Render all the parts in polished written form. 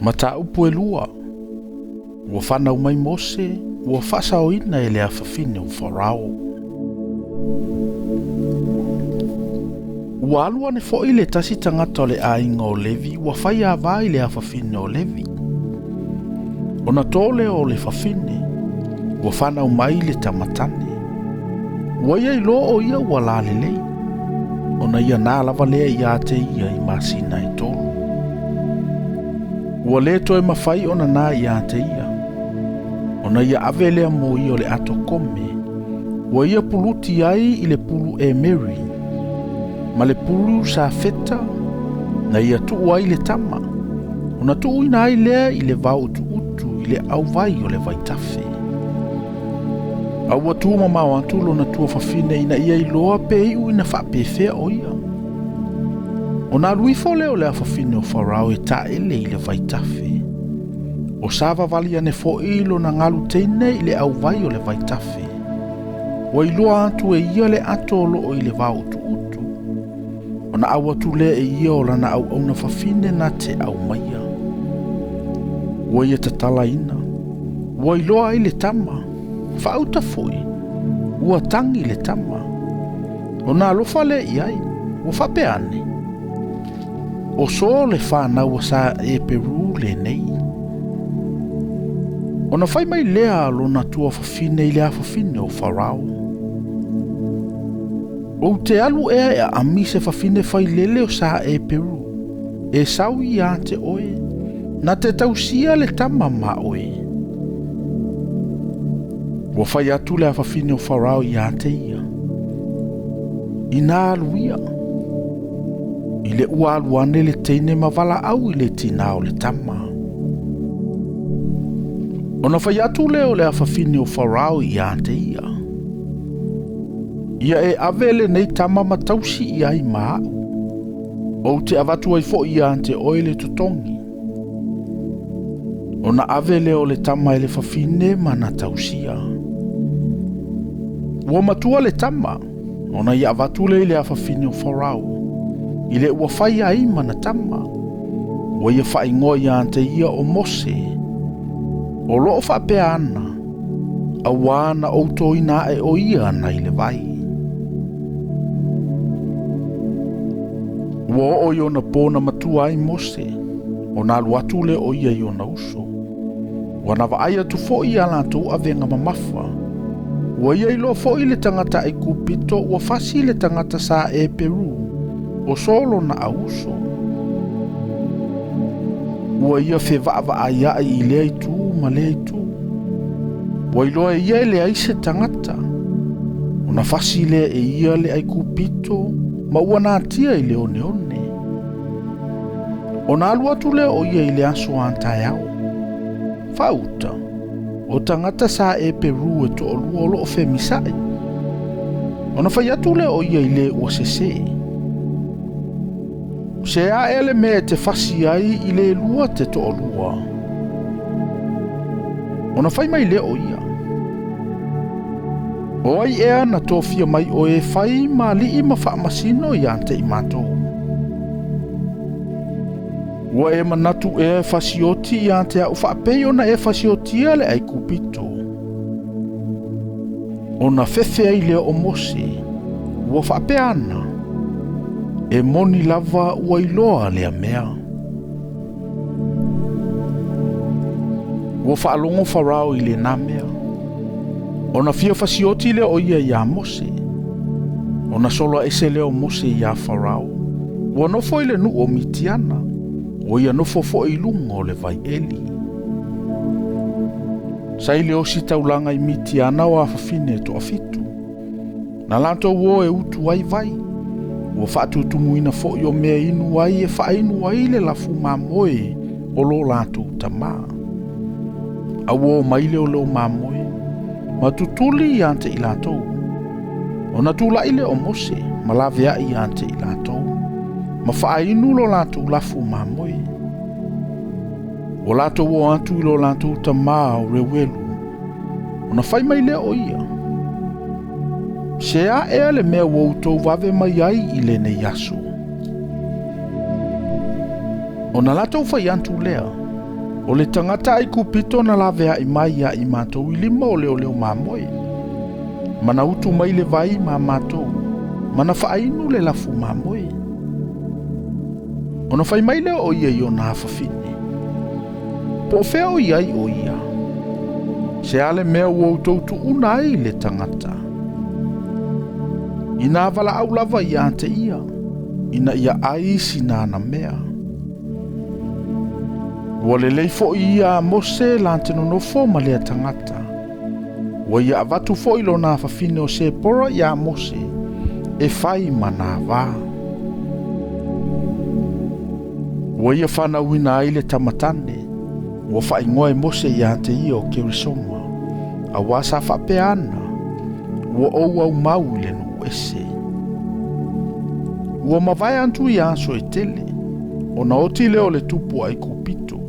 Mataupu e 2. Ua fanau mai Mose, ua faasaoina e le afafine o Farao. Ua alu ane foi le tasi tagata o le aiga o Levi ua fai ava i le afafine o Levi. Ona to lea o le fafine, ua fanau mai le tamatane. Ua ia iloa o ia ua lalelei, ona ia na lava lea ia te ia i masina e 3. Ua le toe mafai ona na ia te ia, ona ia ave lea mo ia o le ato kome, ua ia puluti ai i le pulu e Mary, ma le pulu sa feta, na ia tuu ai le tama, ona tuuina ai lea i le vao utuutu i le auvai o le vaitafe. A ua tu mamao atu lona tua fafine ina ia iloa pe iu ina faapefea o ia. Ona alu ifo lea o le afafine o Farao e taele i le vaitafe. O savavali ane foi lona galu teine i le auvai o le vaitafe. Ua iloa atu e ia le ato o loo i le vao utuutu. Ona au atu lea e ia o lana auauna fafine na te au maia. Ua ia tatalaina. Ua iloa ai le tama. Faauta foi. Ua tangi le tama. Ona alofa lea i ai. Ua faapea ane. O so le whānau sa e Peru le nei. Ona fai mai lea lona tua fafine i le afafine o Farao. O te alu ea e ami se fafine fai lele o sa e Peru. E sau ia te oe. Na te tausia le tama ma oe. Ua fai atu le afafine o Farao ia te ia. Ina alu ia. I le ua alu ane le teine ma vala au i le tina o le tama. Ona fai atu lea o le afafine o Farao ia te ia. Ia e ave le nei tama ma tausi i ai ma au. O te avatu ai foi ia te oe le totongi. Ona ave lea o le tama e le fafine ma na tausia. Ua matua le tama, ona ia avatu le i le afafine o Farao. I le ua fai ai ma na tama. Ua ia whaingoa ia te ia o Mose. O loo whaapea ana, a wā na outo ina e o ia ana i le vai. Ua oo i ona pōna matua ai Mose, o nā alu atu le o ia i ona uso. Ua na vaai atu foi ia latou avenga mamafa. Ua ia iloa foi le tagata Aikupito ua fasi le tagata sa e Peru, o solo na auso. Ua ia fevaavaai ai i lea itu ma lea itu. Ua iloa e ia e leai se tagata. Ona fasi lea e ia le Aikupito ma ua natia i le oneone. Ona alu atu lea o ia i le aso a taeao. Faauta, o tagata sa e Peru e toalua o loo femisai. Ona fai atu lea o ia i le ua sese. Se a ele mea te fasi ai i le lua te toalua. Ona fai mai lea o ia. O ai ea na tofia mai o e fai ma lii ma faamasino ia te i mātou. Ua e manatu e fasioti ia te au faapei ona e fasiotia le Aikupito. Ona fefe ai lea o Mose, ua faapea ana, e moni lava ua iloa lea mea. Ua faalogo Farao i lena mea. Ona fia fasioti lea o ia ia Mose. Ona sola ese lea o Mose ia Farao. Ua nofo i le nuu o Mitiana. O ia nofo foi i luga o le vai eli. Sa i le osi taulaga i Mitiana o afafine e toafitu. Na latou o e utu ai vai. Ua faatutumuina foi o mea inu ai e faainu ai le lafu mamoe o lo latou tamā. A ua o mai le o leo mamoe, ma tutuli ia te i latou. Ona tulai le o Mose, ma laveai ia te i latou. Ma faainu lo latou lafu mamoe. O latou o atu i lo latou tamā o Reuelu. Ona fai mai lea o ia. Se a ea le mea ua outou vave mai ai i lenei aso. Ona latou fai atu lea. O le tagata Aikupito na laveai mai ia i matou i lima o leoleo mamoe, ma na utu mai le vai ma matou, ma na faainu le lafu mamoe. Ona fai mai lea o ia i ona afafine, Po o fea o i ai o ia? Se a le mea ua outou tuuna ai le tagata? Ina valaau lava ia te ia, ina ia ai sina ana mea. Ua lelei foi ia a Mose la te nonofo ma lea tagata. Ua ia avatu foi lona afafine o Sepora ia Mose, e fai ma na va. Ua ia fanauina ai le tamatane, ua faaigoa e Mose ia te ia o Keresoma, auā sa faapea ana, ua ou aumau i le nuu ese. Ua mavae atu ia aso e tele, ona oti lea o le tupu o Aikupito,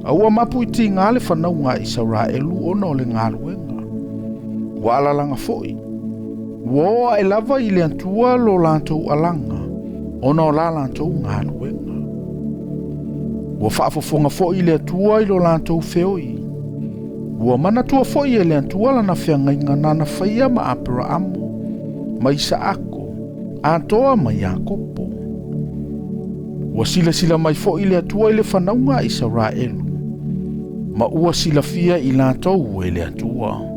a ua mapu i tiga le fanauga a Isaraelu ona o le galuega. Ua alalaga foi, ua oo ae lava i le Atua lo latou alaga, ona o la latou galuega. Ua faafofoga foi le Atua i lo latou feoi. Ua manatua foi e le Atua lana feagaiga nana faia ma Aperaamo, ma Isaako, atoa ma Iakopo. Ua silasila mai foi le Atua i le fanauga a Isaraelu, ma ua silafia i latou e le Atua.